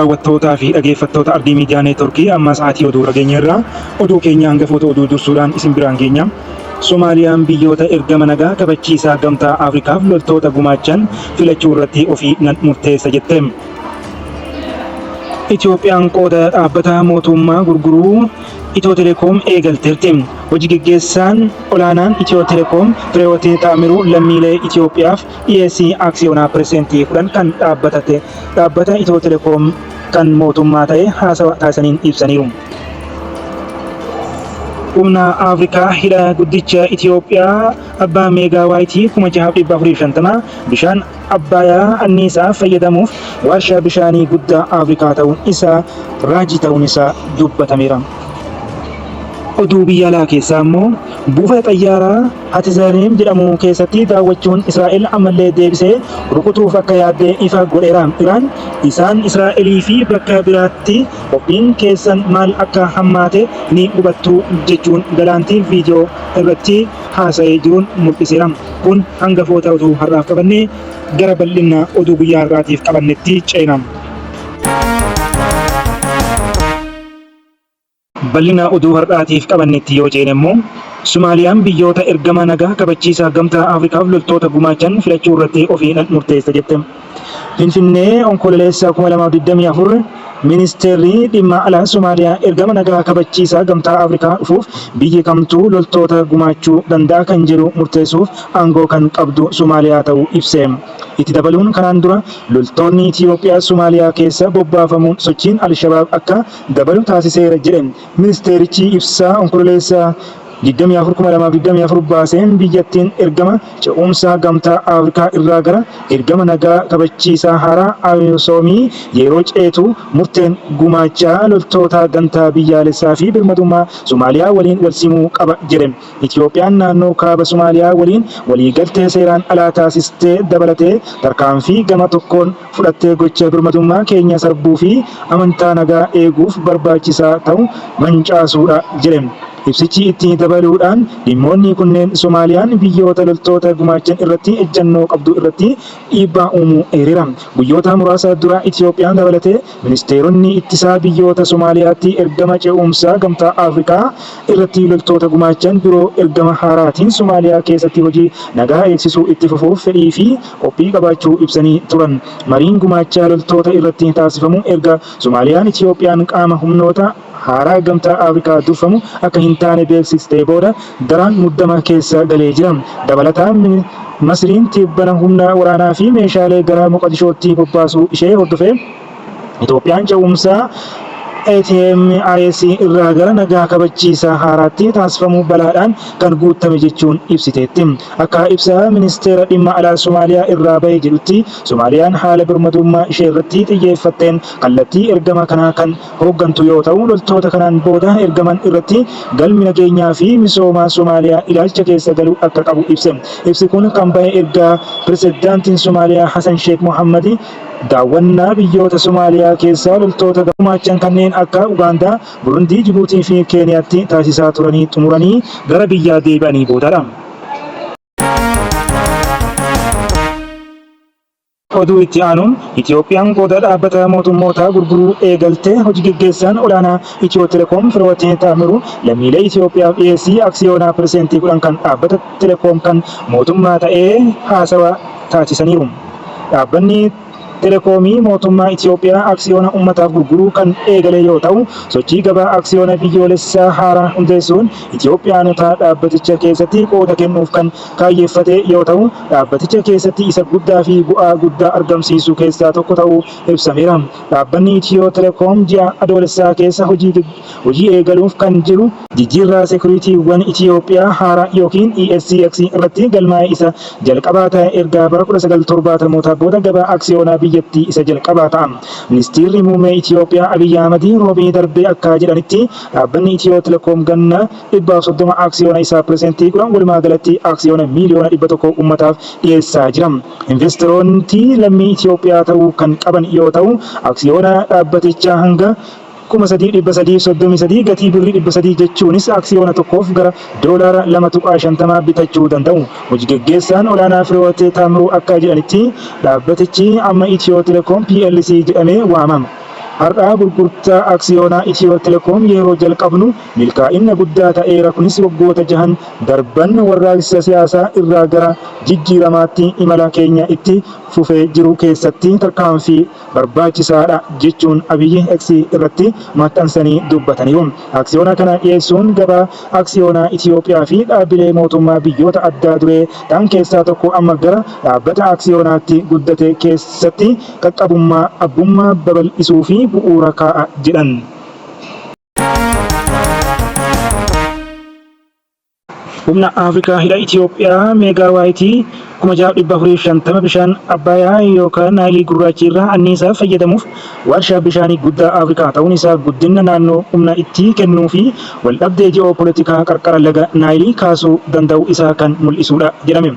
Daawwattootaa fi dhageeffattoota Ardii Miidiyaa Neetworkii amma sa'aatii oduu irra geenyeerra. Oduu keenya hangafoota oduu dursuudhaan isin biraan geenya. Somaaliyaan biyyoota ergama nagaa kabachiisaa Gamtaa Afrikaaf loltoota gumaachan filachuu irratti ofii nan murteessa jette. Itoophiyaan qooda dhaabbata mootummaa gurguruu Itiyoo Telekoom eegalteerti. Hoji geggeessaan olaanaan Itiyoo Telekoom Fireewoot Taamiruu lammiilee Itiyoophiyaaf dhiyeessii aksiyoonaa pireseentii 10 kan dhaabbata Itiyoo Telekoom kan mootummaa ta'e haasawa taasisaniin ibsaniiru. Humna Afrikaa hidha guddicha Itiyoophiyaa abbaa meegaa waayitii 6450 bishaan Abbaayaa anniisaaf fayyadamuuf waarshaa bishaanii guddaa Afrikaa ta'uun isaa raajii ta'uun isaa dubbatameera. Oduu biyya alaa keessaa immoo buufata xayyaaraa Hatizariim jedhamu keessatti daawwachuun Israa'el ammallee deebisee rukutuuf akka yaadde ifa godheera. Iraan isaan Israa'elii fi bakka biraatti qophiin keessan maal akka hammaate ni hubattu jechuun Galaanti viidiyoo irratti haasa'ee jiruun mul'iseera. Kun hangafoota oduu har'aaf qabanne gara bal'inna oduu guyyaa har'aatiif qabannetti ceena. Bal'ina oduu har'aatiif qabannetti yoo ceene immoo Sumaaliyaan biyyoota ergama nagaa kabachiisaa Gamtaa Afrikaaf loltoota gumaachan filachuu irratti ofii nan murteessa jette. Finfinnee, Onkololeessa 2024, Ministeerri Dhimma Alaa Somaaliyaa ergama nagaa kabachiisaa Gamtaa Afrikaa dhufuuf biyyi kamtu loltoota gumaachuu danda'a kan jedhu murteessuuf aangoo kan qabdu Somaaliyaa ta'uu ibse. Itti dabaluun kanaan dura loltoonni Itiyoophiyaa Somaaliyaa keessa bobbaafamuun sochiin Al-Shabaab akka dabalu taasiseera jedhe. Ministeerichi ibsa Onkololeessa 24, 2024 baaseen biyyattiin ergama ce'umsaa Gamtaa Afrikaa irraa gara ergama nagaa kabachiisaa haaraa AMISOMii yeroo ceetu murteen gumaachaa loltootaa dantaa biyyaalessaa fi birmadummaa Somaaliyaa waliin walsimuu qaba jedhe. Itiyoophiyaan naannoo Kaaba Somaaliyaa waliin waliigaltee seeraan alaa taasiste dabalatee tarkaanfii gama tokkoon fudhatte gocha birmadummaa keenya sarbuu fi amantaa nagaa eeguuf barbaachisaa ta'u mancaasuudha jedhe. Ibsichi itti dabaluudhaan dhimmoonni kunneen Somaaliyaan biyyoota loltoota gumaachan irratti ejjannoo qabdu irratti dhiibbaa uumuu eereera. Guyyoota muraasa dura Itiyoophiyaan dabalatee ministeeronni ittisaa biyyoota Somaaliyaatti ergama ce'umsaa Gamtaa Afrikaa irratti loltoota gumaachan biroo ergama haaraatiin Somaaliyaa keessatti hojii nagaa eegsisuu itti fufuuf fedhii fi qophii qabaachuu ibsanii turan. Mariin gumaachaa loltoota irratti taasifamu erga Somaaliyaan Itiyoophiyaan qaama humnoota haaraa Gamtaa Afrikaa durfamu akka hin taane beeksistee booda daraan muddama keessa galee jira. Dabalataan Masriin tibbana humna waraanaa fi meeshaalee gara Moqadishootti bobbaasuu ishee hordofee Itoophiyaan ce'umsa ATMIS irraa gara nagaa kabachiisaa haaraatti taasifamu balaadhaan kan guuttame jechuun ibsiteetti. Akka ibsa Ministeera Dhimma Alaa Somaaliyaa irraa bahe jedhutti, Somaaliyaan haala birmadummaa isheerratti xiyyeeffatteen kallattii ergama kanaa kan hooggantu yoo ta'u, loltoota kanaan booda ergaman irratti galmi nageenyaa fi misoomaa Somaaliyaa ilaalcha keessa galuu akka qabu ibse. Ibsi kun kan bahe erga Pirezidaantiin Somaaliyaa Hasan Sheek Mohaammad daawwannaa biyyoota Somaaliyaa keessaa loltoota gumaachan kanneen akka Ugaandaa, Burundii, Jibuutii fi Keeniyaatti taasisaa turanii xumuranii gara biyyaa deebi'anii boodadha. Oduu itti aanuun Itiyoophiyaan qooda dhaabbata mootummootaa gurguruu eegalte hoji geggeessaan olaanaa Itiyoo Telekoom Fireewoot Taammiruu lammiilee Itiyoophiyaaf dhiyeessii aksiyoonaa pirseentii 10 kan dhaabbata Telekoom kan mootummaa ta'ee haasawa taasisaniiru. Dhaabbanni Telekoomii mootummaa Itiyoophiyaa aksiyoona ummataaf gurguruu kan eegale yoo ta'u, sochii gabaa aksiyoona biyyoolessaa haaraa hundeessuun Itiyoophiyaanotaa dhaabbaticha keessatti qooda kennuuf kan kaayyeffate yoo ta'u, dhaabbaticha keessatti isa guddaa fi bu'aa guddaa argamsiisu keessaa tokko ta'uu ibsameera. Dhaabbanni Itiyoo Telekoom ji'a Adoolessaa keessa hojii hojii eegaluuf kan jiru jijjiirraa sekuriitiiwwan Itiyoophiyaa haaraa ykn ESX irratti galmaa'e isa jalqabaa ta'e erga bara 1970mootaa booda gabaa aksiyoonaa biyyattii isa jalqabaa ta'a. Ministiirri Muummee Itiyoophiyaa Abiy Ahmad Roobii darbe akka jedhanitti dhaabbanni Itiyoo Telekoom ganna 130 aksiyoona isaa piresentii 10 walumaa galatti aksiyoona miiliyoona 100 ummataaf dhiyeessaa jira. Investeroonti lammii Itiyoophiyaa ta'uu kan qaban yoo ta'u, aksiyoona dhaabbatichaa hanga 3,333 gatii birrii 300 jechuunis aksiyoona tokkoof gara doolaara 2.50 bitachuu danda'u. Hoji geggeessaan olaanaa Fireewoot Taammiruu akka jedhanitti, dhaabbatichi amma Itiyoo Telekoom plc jedhamee waamama. Har'a gurgurtaa aksiyoonaa Itiyoo Telekoom yeroo jalqabnu milkaa'inna guddaa ta'eera kunis waggoota jahan darban warraaqsa siyaasaa irraa gara jijjiiramaatti imala keenya itti fufee jiru keessatti tarkaanfii barbaachisaadha jechuun Abiy X irratti maxxansanii dubbataniiru. Aksiyoona kana dhiyeessuun gabaa aksiyoonaa Itiyoophiyaa fi dhaabbilee mootummaa biyyoota addaa duree ta'an keessaa tokko amma gara dhaabbata aksiyoonaatti guddate keessatti qaqqabummaa abbummaa babal'isuu fi bu'uura kaa'a jedhan. Humna Afrikaa hidha Itiyoophiyaa meegaa waayitii 6450 bishaan Abbayaa yookaan Naayilii Gurraachi irraa anniisaaf fayyadamuuf warshaa bishaanii guddaa Afrikaa ta'uun isaa guddinna naannoo humna itti kennuu fi waldhabdee ji'oopolitikaa qarqara laga Naayilii kaasuu danda'uu isaa kan mul'isuudha jedhame.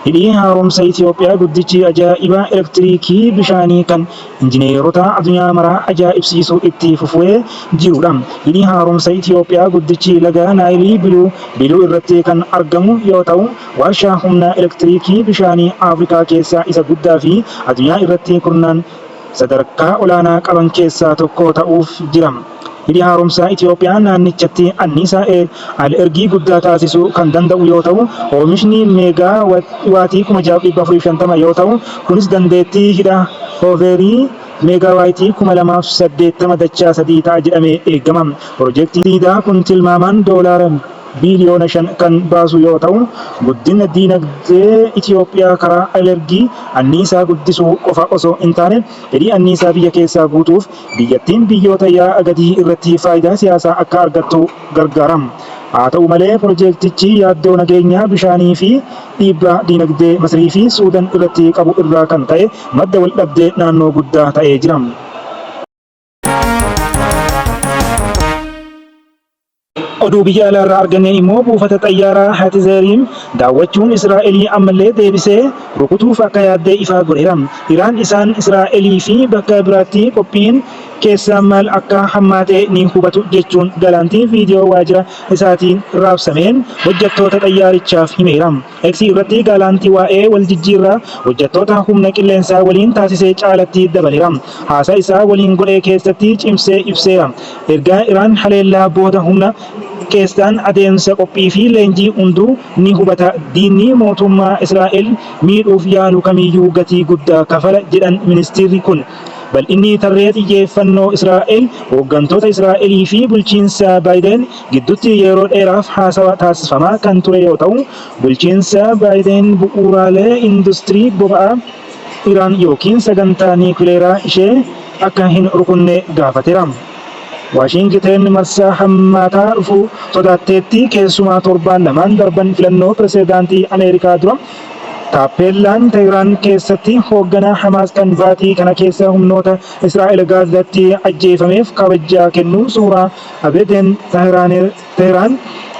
Hidhi Haaromsa Itiyoophiyaa guddichi ajaa'iba elektiriikii bishaanii kan injineerota adunyaa maraa ajaa'ibsiisuu itti fufuee jiruudha. Hidhi Haaromsa Itiyoophiyaa guddichi laga Naayilii Biluu Biluu irratti kan argamu yoo ta'u, warshaa humna elektiriikii bishaanii Afrikaa keessaa isa guddaa fi adunyaa irratti kurnaan sadarkaa olaanaa qaban keessaa tokko ta'uuf jira. Hidhi Haaromsaa Itiyoophiyaa naannichatti anniisaa al-ergii guddaa taasisuu kan danda'u yoo ta'u, oomishni meegaa waatii 6,450 yoo ta'u, kunis dandeettii hidha Hooverii meegaa waatii 2,080 dachaa sadii ta'a jedhamee eegama. Pirojektiin hidhaa kun tilmaamaan doolaara biiliyoona 5 kan baasu yoo ta'u, guddina diinagdee Itiyoophiyaa karaa al-ergii anniisaa guddisuu qofa osoo hin taane, fedhii anniisaa biyya keessaa guutuuf biyyattiin biyyoota yaa'a gadii irratti faayidaa siyaasaa akka argattu gargaara. Haa ta'u malee, pirojektichi yaaddoo nageenyaa bishaanii fi dhiibbaa diinagdee Masrii fi Suudan irratti qabu irraa kan ka'e madda waldhabdee naannoo guddaa ta'ee jira. Oduu biyya alaarraa arganneen immoo buufata xayyaaraa Hatizeeriim daawwachuun Israa'elii ammallee deebisee rukutuuf akka yaaddee ifaa godheera. Iraan isaan Israa'elii fi bakka biraatti qophiin keessa maal akka hammaate ni hubatu jechuun Galaanti viidiyoo waajira isaatiin raabsameen hojjettoota xayyaarichaaf himeera. X irratti Gaalaanti waa'ee wal jijjiirraa hojjettoota humna qilleensaa waliin taasise caalatti dabaleera. Haasaa isaa waliin godhe keessatti cimsee ibseera. Erga Iraan haleellaa booda humna keessaan adeemsa qophii fi leenjii hunduu ni hubata. Diinni mootummaa Israa'el miidhuuf yaalu kamiyyuu gatii guddaa kafala jedhan ministiirri kun. Bal'inni tarree xiyyeeffannoo Israa'el hooggantoota Israa'elii fi bulchiinsa Baayiden gidduutti yeroo dheeraaf haasawa taasifamaa kan ture yoo ta'u, bulchiinsa Baayiden bu'uuraalee industirii boba'aa Iraan ykn sagantaa niikuleeraa ishee akka hin rukunne gaafateera. Waashingiteen marsaa hammaataa dhufuu sodaatteetti, keessumaa torbaan lamaan darban filannoo pirezidaantii Ameerikaa dura Taappeellaan Tehiraan keessatti hoogganaa Hamaas kan baatii kana keessa humnoota Israa'el Gaazaatti ajjeefameef kabajaa kennuu suuraa Abedeen Tehiraan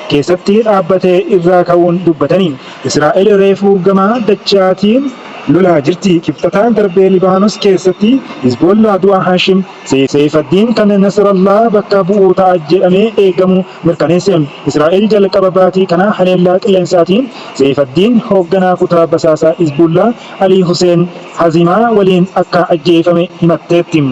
keessatti dhaabbate irraa ka'uun dubbatani. Israa'el reefuu gama dachaatiin lolaa jirti. Kibxata darbe Libaanos keessatti Hizboollaa du'a Haashim Seeyfaddiin kan Nasrallaah bakka bu'u ta'a jedhamee eegamu mirkaneesse. Israa'el jalqaba baatii kanaa haleellaa qilleensaatiin Seeyfaddiin hoogganaa kutaa basaasaa Hizbullaah Alii Huseen Hazimaa waliin akka ajjeefame himatteetti.